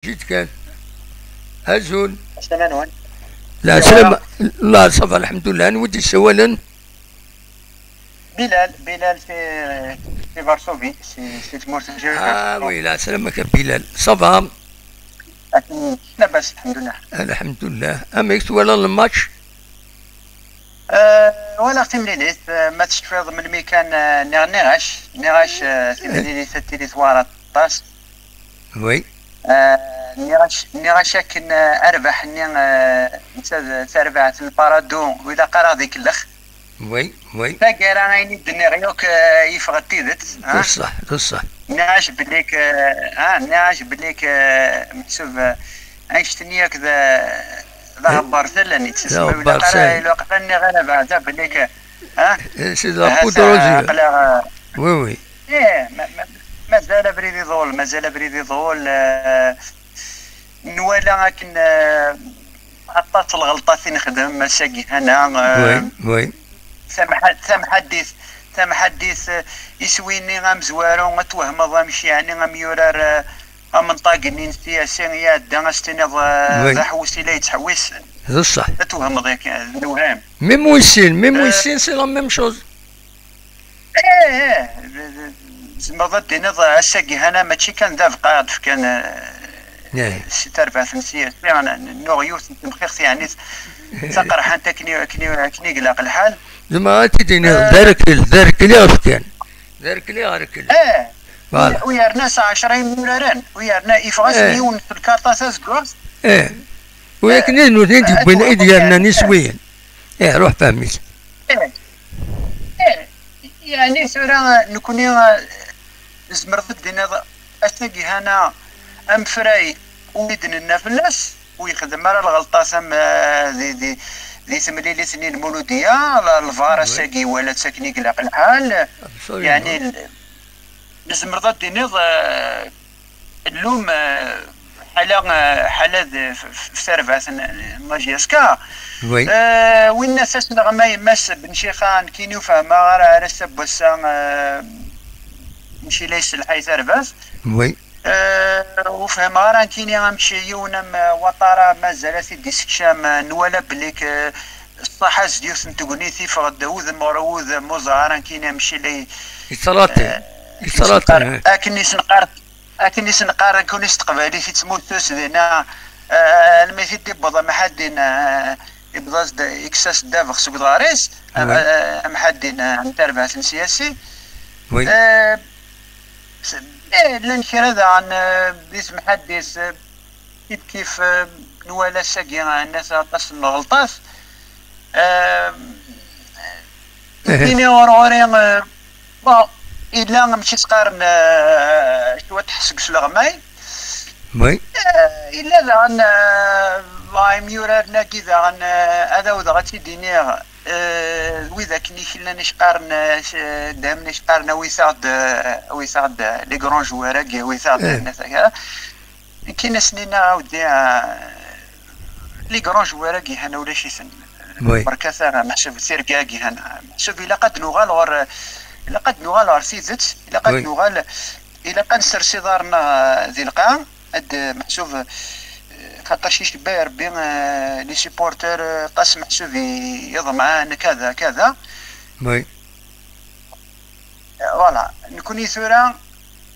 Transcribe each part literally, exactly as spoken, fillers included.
Jid kan. Azul. Asama-nwen. La, ça va, alḥemdullah. Anwa i d-yessawalen? Bilal, Bilal, c'est, c'est Varsovie, c'est, c'est le morceau. Ah oui, la, salam alaikum, Bilal. Ça va? Labas, alḥemdullah. Alḥemdullah. Amek twalaḍ le match? Euh, walaɣ timlilit, euh, ma tecfiḍ melmi kan, euh, nniɣ, nniɣ-ak, nniɣ-ak, euh, timlilit ad tili tewɛer aṭas. Oui. Euh, nniɣ-ak, nniɣ-ak akken, euh, arbaḥ-nni, euh, netta d tarbaɛt n Parado, ur ilaq ara ad ikellex. Oui, oui. Taggara ayen i d-nniɣ yakk, euh, yeffeɣ-d tidet, ha? D ṣṣeḥ, d ṣṣeḥ. Nniɣ-ak belli k-, ha, nniɣ-ak belli k-, meḥsub, euh, annect-nni yakk d, d aɛebber tallan, d aɛebber tallan. Ilaq ara nniɣ ara beɛda belli k-, ha? Eh, c'est de la poudre aux yeux. Aql-aɣ, euh, oui, oui. Eh, ma-, ma-, mazal abrid iḍul, mazal abrid iḍul, euh, nwala akken, euh, aṭas n lɣelṭat i nexdem ass-agi hana, euh, oui, oui. Tamḥa-, tamḥaddit, tamḥaddit, euh, iswi-nni amezwaru, ad twehmeḍ amek yeɛni amyurar, euh, amenṭag-nni n C S I iɛedda, ad s-tiniḍ, euh, oui, d aḥewwes i la yettḥewwis. D ṣṣeḥ. Ad twehmeḍ yakan, d lewham. Même wis sin, même wis sin, c'est la même chose. Eh, eh, tzemreḍ ad d-tiniḍ ass-agi hana mačči kan d abeqqa i ɣ-d-fkan, eh, si tarbaɛt n siyas, nuɣ yiwet n temxixt, yeɛni, taqerḥant akken i, akken i, akken i ilaq lḥal. Zemreɣ ad t-id-iniɣ, eh, d arkel, d arkel i ɣ-fkan. D arkel i ɣ-rkeln. Eh, voilà. U yerna s ɛecra imuraren, u yerna yeffeɣ-asen, eh, yiwen s lkarṭa tazeggaɣt. Eh, u yakken i d nutni i d-yewwin, i d-yernan iswiyen. Eh, ruḥ fhem-it. Eh, eh, yeɛni tura nekni, eh, tzemreḍ ad d-tiniḍ ass-agi hana amefray ur i d-nenna fell-as, ur yexdem ara lɣelṭat am, eh, di, di, di temlilit-nni n Lmuludiya, la, lvar ass-agi iwala-tt akken i ilaq lḥal. Absolument. Yeɛni, tzemreḍ ad d-tiniḍ, eh, llum, eh, ḥala, eh, ḥala d, f, f, f tarbaɛt n, n la J S K. Oui. Eh, winna tasleɣ ma yemma-s Ben Cixa, nekkini ur fehmeɣ ara, ar ass n wass-a, eh, mačči la yesselḥay tarbaɛt. Oui. Eh, ur fehmeɣ ara nekkini amek yiwen am, eh, Waṭara mazal ad t-id-issekcam, eh, nwala belli k-, ṣṣaḥa s yiwet n tegnit, yeffeɣ-d udem ɣer wudem, ur ẓriɣ ara nekkini amek i la y-, yettlaṭi. Eh, yettlaṭi, akken i s-neqqar, eh. Akken i s-neqqar, akken i s-neqqar, akken i s teqbaylit, yettmutus dinna, eh, almi t-id-iwweḍ amḥaddin, eh, iwweḍ-as-d, ikkes-as ddabex seg uḍar-is, am-, oui, eh, amḥaddin, eh, n tarbaɛt n siyasi. Oui. Eh, s-, eh, llan kra daɣen, eh, di temḥaddit, eh, kif kif, eh, nwala ass-agi, eh, nnas aṭas n lɣelṭat. Eh, ihi. Tini ɣur ɣur-i, eh, bon, illa amek i s-qqaren, eh, cwiṭ ḥess deg usleɣmay. Oui. Eh, illa daɣen, eh, imyuraren-agi daɣen, eh, ad awdeɣ ad tt-id-iniɣ, eh, d wid akken i k-llan i s-qqaren, eh, s-, daymen i s-qqaren awit-aɣ-d, eh, awit-aɣ-d, eh, les grands joueurs-agi, awit-aɣ-d, eh, nnas-agi. Kkin-asen-in a ɛawdi, ah, les grands joueurs-agi hana ulac-iten. Oui. Berkat-aɣ, meḥsub tirga-agi hana. Meḥsub ilaq ad nuɣal ɣer, ilaq ad nuɣal ɣer tidet, ilaq ad, oui, nuɣal, ilaq ad nsers iḍarren-nneɣ, ah, di lqaɛa, ad, meḥsub, eh, xaṭer icebba Rebbi, eh, les supporters, eh, aṭas meḥsub i, iḍemɛen, kada, kada. Oui. Voilà, nekkni tura,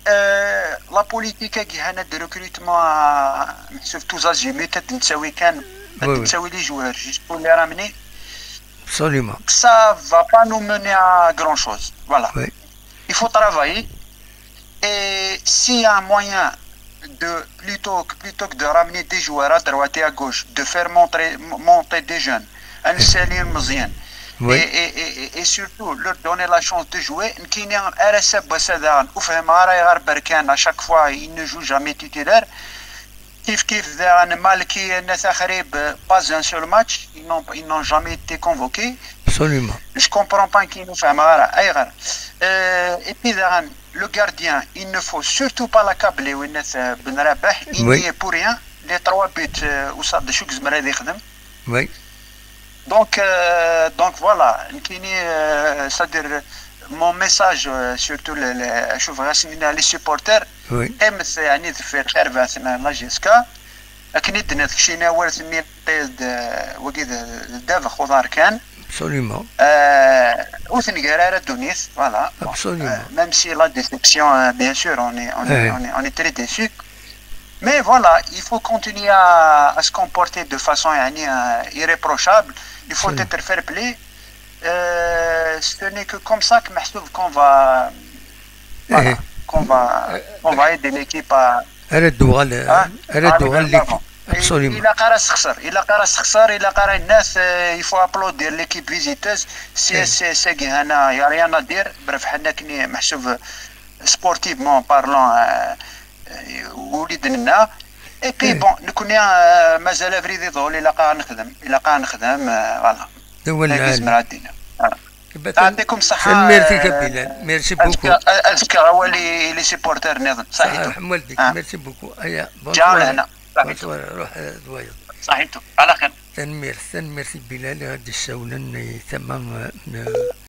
euh, la politique-agi hana de recrutement, euh, meḥsub tous azimuts, ad d-nettawi kan, ad, oui, oui, d-nettawi les joueurs, juste pour les ramener. Absolument. Ça va pas nous mener à grand chose. Voilà. Oui. Il faut travailler. Et s'il y a un moyen de, plutôt que, plutôt que de ramener des joueurs à droite et à gauche, de faire montrer, m-, monter des jeunes, ad nessali ilemẓiyen, oui, et, et, et, et surtout leur donner la chance de jouer. Nekkini ar ass-a n wass-a daɣen ur fhimeɣ ara ayɣer Berkan, à chaque fois, il ne joue jamais titulaire. Kif kif daɣen Malki, Nat Axrib, pas un seul match, ils n'ont, ils n'ont jamais été convoqués. Absolument. Je comprends pas, nekkini ur fhimeɣ ara ayɣer. Euh, et puis daɣen, le gardien, il ne faut surtout pas l'accabler, Winnet, euh, Ben Rabah, il, oui, n'y est pour rien. Les trois buts, euh, usaḍ d acu i yezmer ad ixdem. Oui. Donc, euh, donc voilà, nekkini, euh, c'est-à-dire, mon message, euh, surtout, le, le, je voudrais signaler les supporters, Oui. Qqimet yeɛni deffir tarbaɛt n la J S K. Akken i d-nniɣ, keččini awal-nni d, wagi d, d ddabex uḍar kan. Absolument. Euh, ur tengara ara ddunit, voilà. Bon, absolument. Euh, même si la déception, euh, bien sûr, on est, on est, eh, on est, on est très déçu. Mais voilà, il faut continuer à, à se comporter de façon, yeɛni, euh, irréprochable. Il faut être fair-play. Euh, ce n'est que comme ça que, meḥsub, qu'on va, voilà, eh, qu'on va, eh, qu'on va aider l'équipe à, ara d-tuɣal, hein, ara d-tuɣal l'équipe. Absolument. Ilaq ara sexser, ilaq ara sexser, ilaq ara nnas, euh, il faut applaudir l'équipe visiteuse. Eh. C S C S-agi hana, y a rien à dire. Bref, ḥna kni meḥsub, sportivement parlant, euh, euh, وليد ننا. Et puis, eh, bon, nekkni, euh, mazal abrid iḍul, ilaq ad nexdem, ilaq ad nexdem, euh, voilà. D awal lɛali. Voilà. Tanemmirt-ik a Bilal. Merci beaucoup. Azekka, azekka awal i, i les supporters nniḍen. Ṣaḥitu. Ḥemmel dik. Ah. Merci beaucoup. Aya, bonsoir. Bonsoir. Ruḥ, eh, d wayeḍ. Ṣaḥitu. Ala xir. Tanemmirt, tanemmirt i Bilal i ɣ-d-issawlen i tama, eh, n,